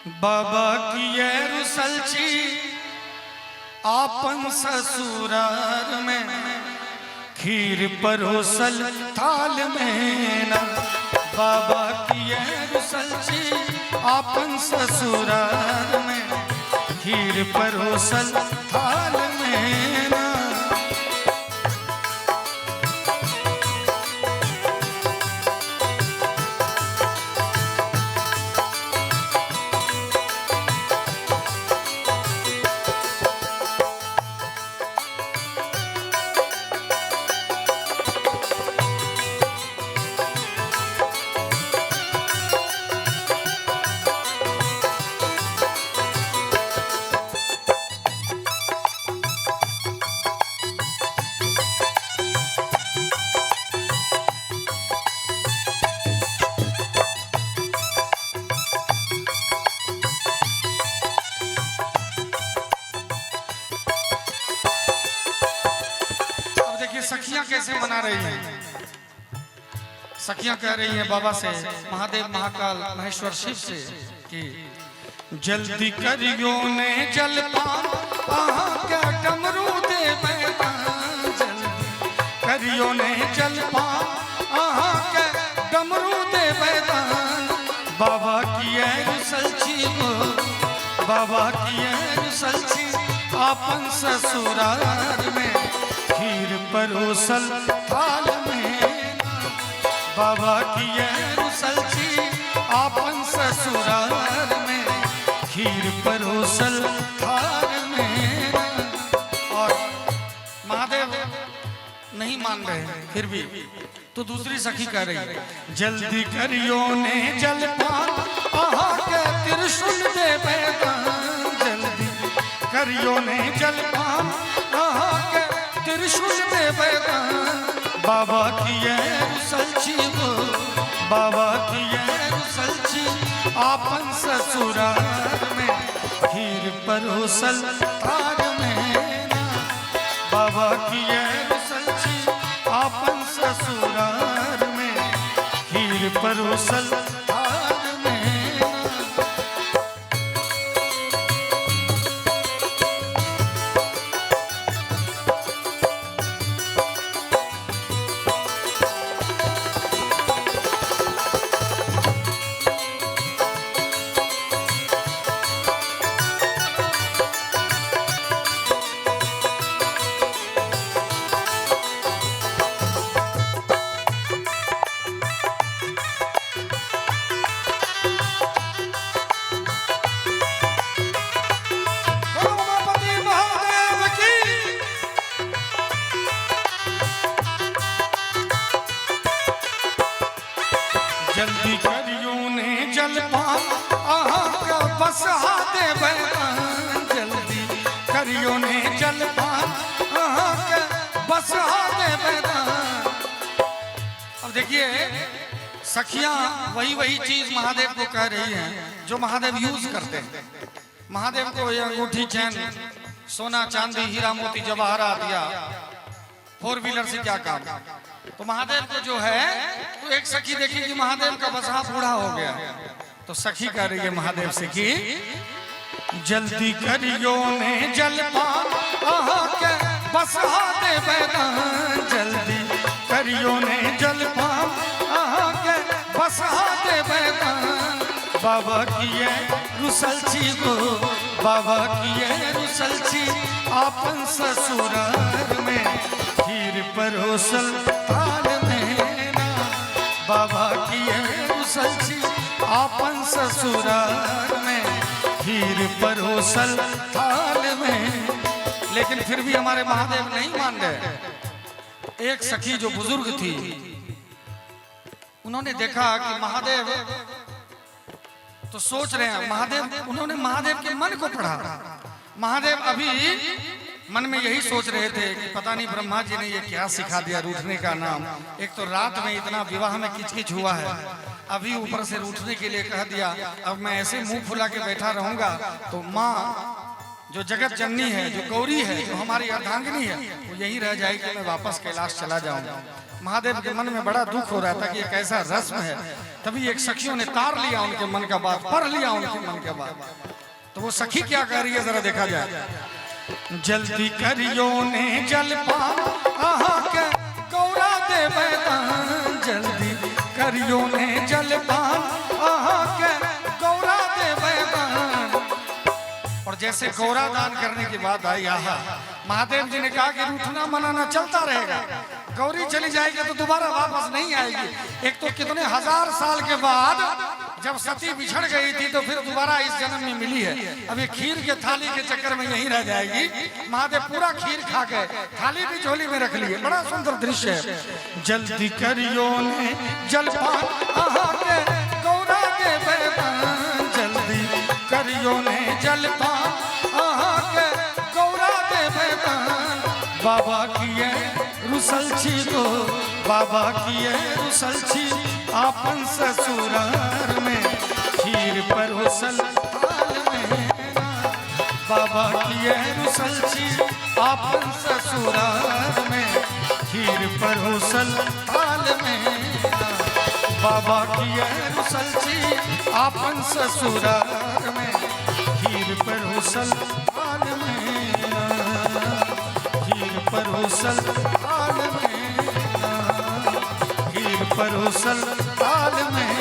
बाबा किए रुसल छी आपन ससुरार में, खीर परोसल थाल में ना। बाबा किए रुसल छी आपन ससुरार में, खीर परोसल थाल में ना। अब देखिए सखियां कैसे मना रही हैं। सखियां कह रही हैं बाबा से, महादेव महाकाल महेश्वर शिव से कि जल्दी करियो ने जलपान, अहाँ के डमरू दे दान। जल्दी करियो ने जलपान, अहाँ के डमरू दे दान। बाबा किए रुसल छी गो, बाबा किए रुसल छी आपन ससुरार में, खीर परोसल थाल में। बाबा किए रुसल छी आपन ससुरार में, खीर परोसल थाल में। और महादेव नहीं मान रहे हैं, फिर भी तो दूसरी सखी कह रही है, जल्दी करियो ने जलपान, अहाँ के त्रिशूल दे दान। जल्दी करियो ने जलपान, अहाँ के त्रिशूल दे दान। बाबा किए रुसल छी गो, बाबा किए रुसल छी आपन ससुरार में, खीर परोसल थार में ना। बाबा किए रुसल छी आपन ससुरार में, खीर परोसल थार में ना। बोलो उमापति महादेव की। जल्दी करियो ने जलपान, अहाँ के बसहा देबै दान। जल्दी करियो ने जलपान, अहाँ के बसहा देबै दान। अब देखिए सखियां वही वही चीज महादेव को कह रही हैं जो महादेव यूज करते हैं। महादेव को ये अंगूठी, चैन, सोना चांदी हीरा मोती जवाहरात दिया, फोर व्हीलर से क्या काम। तो महादेव को जो है, तो एक सखी देखी कि महादेव का बसहा बूढ़ा हो गया, तो सखी कह रही है महादेव से कि जल्दी करियो ने जलपान, अहाँ के बसहा देबै दान। जल्दी करियो ने जलपान, अहाँ के बसहा देबै दान। बाबा किए रुसल छी गो, बाबा किए रुसल छी आपन ससुरार में, खीर परोसल थाल में ना। बाबा किए रुसल छी आपन ससुरार में, खीर परोसल थाल में। लेकिन फिर भी हमारे महादेव नहीं मान रहे। एक सखी जो बुजुर्ग थी, उन्होंने देखा कि महादेव तो सोच रहे हैं, महादेव, उन्होंने महादेव के मन को पढ़ा। महादेव अभी मन में यही सोच रहे थे कि पता नहीं ब्रह्मा जी ने ये क्या सिखा दिया रूठने का नाम। एक तो रात में इतना विवाह में किचकिच हुआ है, अभी ऊपर से रूठने के लिए कह दिया। अब मैं ऐसे मुंह फुला के बैठा रहूंगा तो माँ जो जगत जननी है, जो गौरी है, जो हमारी अर्धांगिनी है, वो यहीं रह जाएगी, मैं वापस कैलाश चला जाऊंगा। महादेव के मन में बड़ा दुख हो रहा था कि ये कैसा रस्म है। तभी एक सखियों ने तार लिया उनके मन का बात, पढ़ लिया उनके मन का बात। तो वो सखी क्या कह रही है, जरा देखा जाए। जल्दी करियो ने जलपान आहा के गौरा देबै दान। जल्दी करियो ने जलपान आहा के गौरा देबै दान। और जैसे गौरा दान करने की बात आई, आहा, महादेव जी ने कहा कि रूठना मनाना चलता रहेगा, गौरी चली जाएगी तो दोबारा वापस नहीं आएगी। एक तो कितने हजार साल के बाद जब सती बिछड़ गई थी तो फिर दोबारा इस जन्म में मिली है। अब ये खीर के थाली के चक्कर में यहीं रह जाएगी। महादेव पूरा खीर खा गए, थाली भी झोली में रख लिए। बड़ा सुंदर दृश्य है। जल्दी करियो ने जलपान आहा के गौरा देबै दान। जल्दी करियो ने जलपान आहा के गौरा देबै दान। बाबा किए रुसल छी गो, बाबा किए रुसल छी आपन ससुरार में, खीर परोसल थाल में ना। बाबा किए रुसल छी आपन ससुरार में, खीर परोसल थाल में ना। बाबा किए रुसल छी आपन ससुरार में, खीर परोसल थाल में ना। खीर परोसल थाल में ना। खीर परोसल थाल में।